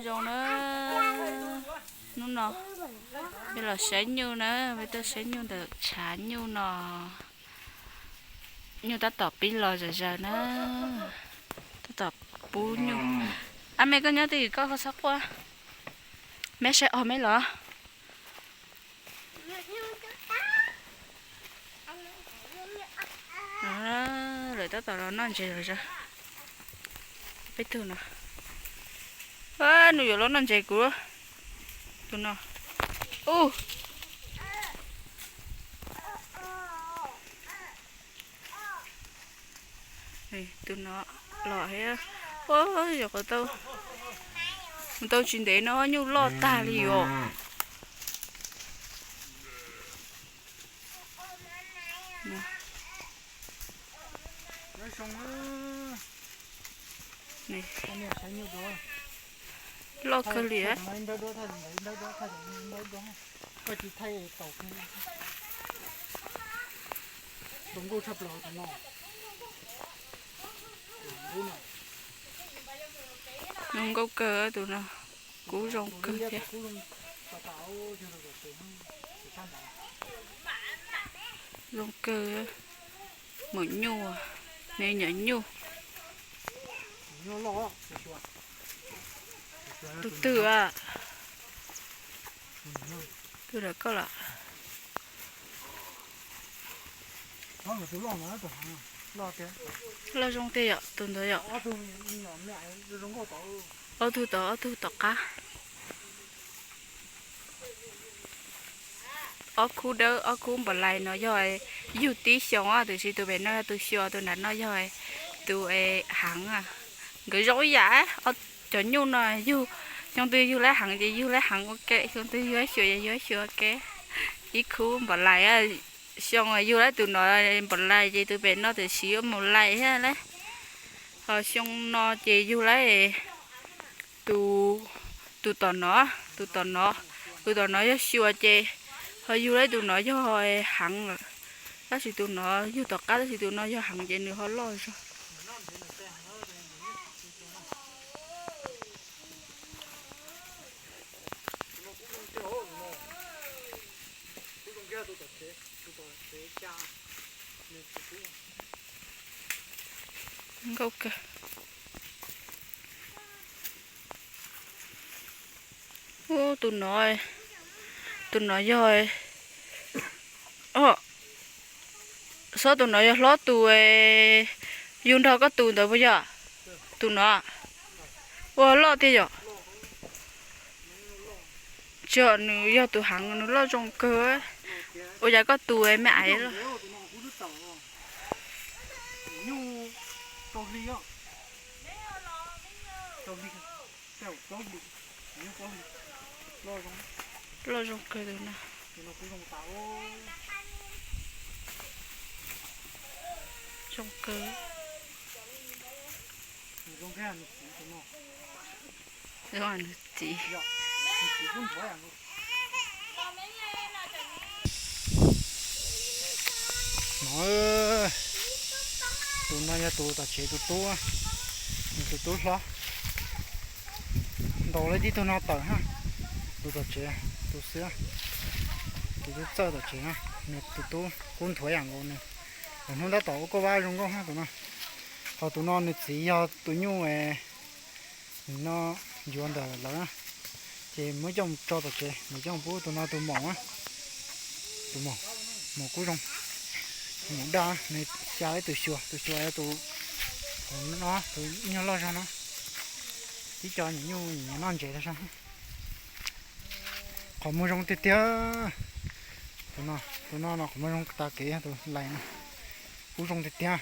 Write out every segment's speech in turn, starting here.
Zoo na, hnub no peb los saib nyuj na, peb tuaj saib nyuj ntawm tshav nyuj no. Nyuj tab tom pib los zom zaws na, tab tom pub nyuj. Ab me, koj nyob twj ywm koj ho txhob quaj. Meb saib os meb los. Lawv tab tom los noj ntses zom zaws. Peb tug no, nws yuav los noj ntses kuv. Tus no, ub, tus no los thiab. Ua, yog qhov tau, mus tau tsis ntev no nyuj loj tag li os. Loj kawg li. Zoo nkauj kawg tus no, kub zoo kawg thiab. Zoo kawg, maum nyuj, me nyuam nyuj. Tus twg a? Tus ntawm koj los? Loj zoo tiag yom, tus ntawd yom. Ob tug tom, ob tug tom qab. Ob khub dawb, ob khub npam lais no yog yug tib xyoo, tiam sis tus pem no yog tus xyuas, tus nram no yog tus heev. Nkawd zoo ib yam, cov nyuj no yug, xyoo twg yug lawv heev ces yug lawv heev ua ke, xyoo twg yug lawv xyuas ces yug lawv xyuas ua ke. Ib khub npam lais, xyoo yug lawv tus no npam lais ces tus pem no tiam sis yuav mus lais thiab lawm. Ho xyoo no ces yug lawv tus, tus tom no, tus tom no, tus tom no yog xyuas ces ho yug lawv tus no yog heev lawm. Tab sis tus no yug tom qab, tab sis tus no yog heev ces nws ho loj zog. Nkauj kawg. Ub, tus no, tus no yog, o, xob tus no yog hlob tus yug nrog koj tus ntawd puas yog? Tus no, ua loj tiag yom. Tsis yog, nws yog tus heev, nws loj zoo kawg. Ua cas koj tus me aiv loj? Loj zoo kawg tus no. Zoo kawg. Zoo nws txiv. No, tus no yog tus tom tsev tus tub, nws tus tub hlob. Ntaus lawv tib tug no tawm na, tus tom tsev, tus xwb, tus tub txawj tom tsev na, nws tus tub kub nthuav yam nkaus nws. Lawv hnub tab tom ua kauj vab zoo nkauj na tus no. Ho tus no nws txiv yog tus nyuj, nws no yuav ntawm lawv na, ces muab coj mus tso tom tsev, nws coj mus pub tus no tus maum na. Tus maum, maum kub zoo, maum daj, nws xya ib tus xyuas, tus xyuas yog tus, no tus nyuj loj zog no. Tib co nyuam nyuj nyiam noj ntses tag zog. Qhov muag zoo tiag tiag. Tus no, tus no no qhov muag zoo tas kev, tus lais no kub zoo tiag tiag.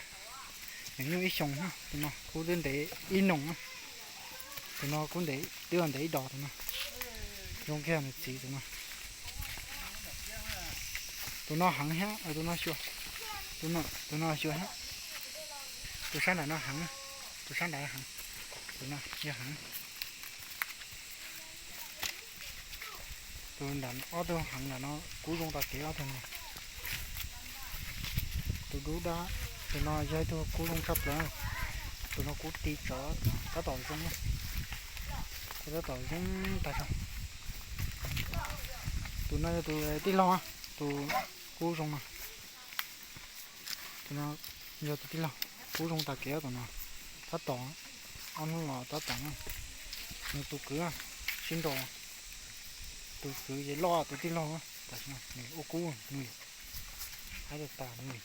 Nyuam nyuj ib xyoos, tus no kub twb ntev ib noog na. Tus no kub ntev, twb ntev ib dos tus no. Zoo kiag nws txiv tus no. Tus no heev thiab, tus no xyuas, tus no xyuas thiab. Tus sab nram no heev, tus sab nram heev, tus no yog heev. Tus nram, ob tug heev nram no kub zoo tas kev ob tug no. Tus dub dab, tus no yog ib tug kub zoo tshaj plaws. Tus no kub ti tsov tab tom zoo. Tab tom zoo tag zog. Tus no yog tus tij laug, tus kub zoo no. Tus no yog tus tij laug kub zoo tas kev tus no. Tab tom, ob hnub los tab tom no. Nws tus kwv sib nraus, tus kwv ces loj tus tij laug, tam sim no nws ua kub nws li, haib tas tas nws li.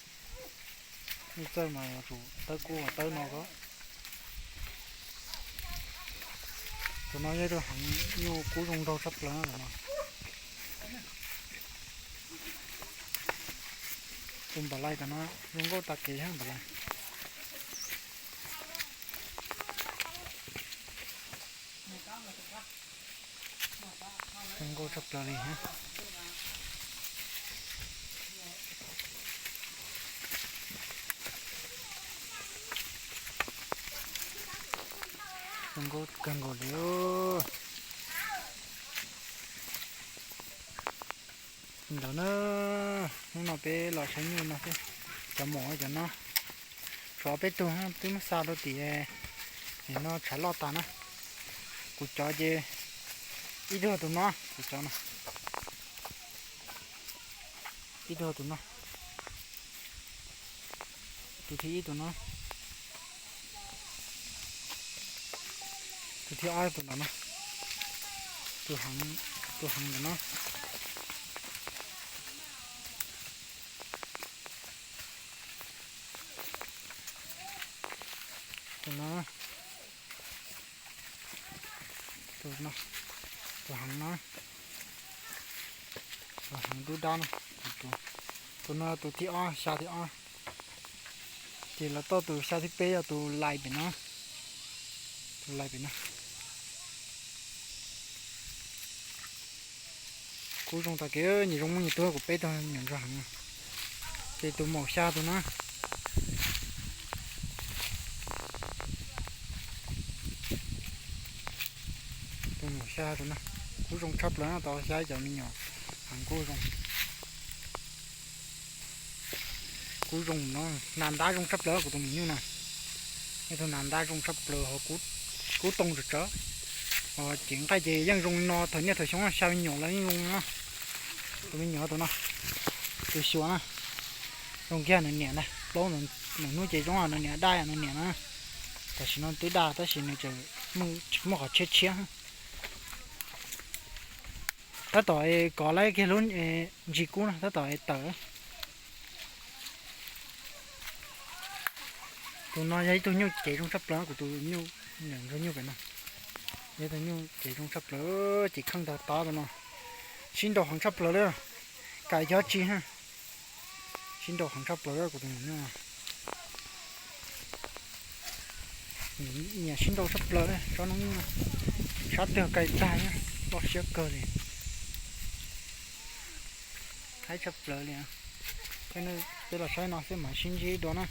Nyuj txawj mas yuav tsum tawb kub tawb no ko. Tus no yog tus heev nyuj kub zoo nraug tshaj plaws no. Tus npam lais tam no zoo nkauj tas kev thiab npam lais. Zoo nkauj tshaj plaws li thiab. Zoo nkauj kawg nkaus li. Ntawd na, hnub no peb los saib nyuj no xwb, cov maum cov no. Tshuav peb tug twb muab xa rau tim no tshav loj tas na. Kuv cov ces ib tug tus no, kuv cov no. Ib tug tus no. Tus thib ib tus no. Tus thib ob tus no no. Tus heev, tus heev ntawm no. Tus no, tus no, tus heev no, tus heev dub dab no. Tus no tus thib ob, xya thib ob. Ces los tau tus xya thib peb yog tus lais pem no. Tus lais pem no. Kub zoo tas kev, nyias zoo muaj nyias tug, kuv peb tug nyuam ntsuag heev. Ces tus maum xya tus no. Tus maum xya tus no kub zoo tshaj plaws no, tau xya cov me nyuam heev kub zoo. Kub zoo no, nas ntab zoo tshaj plaws kuv tus me nyuj no. Ib tug nas ntab zoo tshaj plaws ho kub tooj tsawv tsawv. Ces nqaij ces yeej zoo no, thaum niaj thaum xyoo xya me nyuam los yeej zoo no. Tus me nyuam tus no, tus xyuas na, zoo kiag nws niam ntag, plaub nws hnub ces zoo nws niam daj nws niam na. Tam sim no twb daj tab sis nws tseem muaj qhov tshiab tshiab. Tab tom kov lawm kiag lub ntsis kub no tab tom tawm. Tus no yog ib tug nyuj cev zoo tshaj plaws, kuv tus nyuj, nyuj pem no, yog ib tug nyuj cev zoo tshaj plaws, ces kheej tag tod tus no. Sib nraus heev tshaj plaws li, kam cov tsis, sib nraus heev tshaj plaws kuv tus nyuj. Nyiam sib nraus tshaj plaws li tsob noob nyuj no. Sab twg kais tag, loj siab kawg li. Haib tshaj plaws li. Peb los saib no xwb mam sib ntsib dua na.